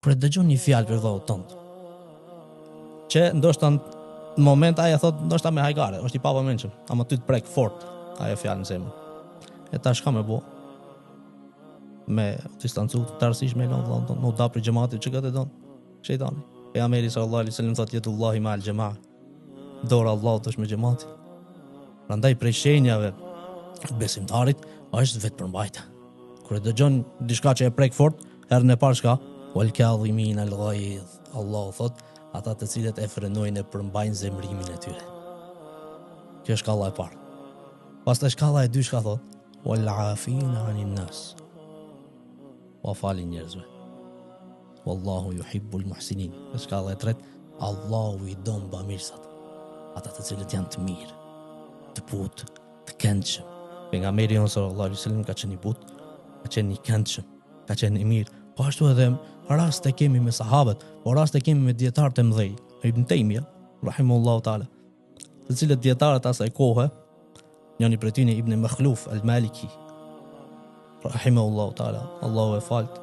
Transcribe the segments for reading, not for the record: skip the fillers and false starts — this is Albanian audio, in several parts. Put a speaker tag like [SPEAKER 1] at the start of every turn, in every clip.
[SPEAKER 1] Kur e dëgjon një fjalë prej vëllaut tënd, që ndoshta në moment ai e thot ndoshta me hajgare, është i pavëmendshëm, ama ty të prek fort ajo fjalë në zemër. E tash çka me bo? Me u distancu tërësisht me lon vëllaun tënd, me u da prej xhematit që këtë e don. Shejtani. Pejgamberi sallallahu alaihi wasallam thot jedullahi ma al xhemaa. Dora e Allahut është me xhematin. Prandaj prej shenjave të besimtarit është vetëpërmbajtja. Kur e dëgjon diçka që e prek fort, herën e parë çka? Wal kadhimin al ghaidh. Allahu thot, ata të cilët e frenojnë e përmbajnë zemrimin e tyre. Kjo është shkalla e parë. Pastaj shkalla e dytë çka thot? Wal afin anin nas. Ua falin njerëzve. Wallahu yuhibbul muhsinin. Dhe shkalla e tretë, Allahu i don bamirësat. Ata të cilët janë të mirë, të butë, të këndshëm. Pejgamberi jonë sallallahu alaihi wasallam ka qenë i butë, ka qenë i këndshëm, ka qenë i mirë. Po ashtu edhe raste kemi me sahabët, po raste kemi me dijetarët e mëdhenj. Ibn Taymija, rahimahullahu taala, të cilët dijetarët e asaj kohe, njëri prej tyre Ibn Makhluf al-Maliki, rahimahullahu taala, Allahu e falt.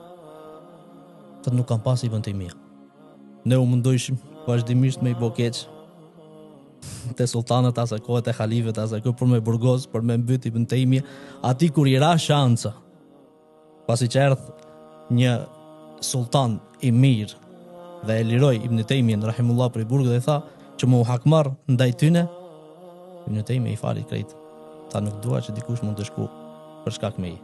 [SPEAKER 1] Thotë nuk kam pas Ibn Taymija. Ne u mundojshim vazhdimisht me i bo keq te sultanët asaj kohe, te halifët asaj kohe për me burgos, për me mbyt Ibn Taymija, aty kur i ra shansa Pasi që erdh një sultan i mirë dhe e liroi Ibn Tejmien rahimullah prej burgut dhe i tha që me u hakmarr ndaj tyne, Ibn Tejmia i fali krejt. Tha nuk dua që dikush me ndëshku për shkak meje.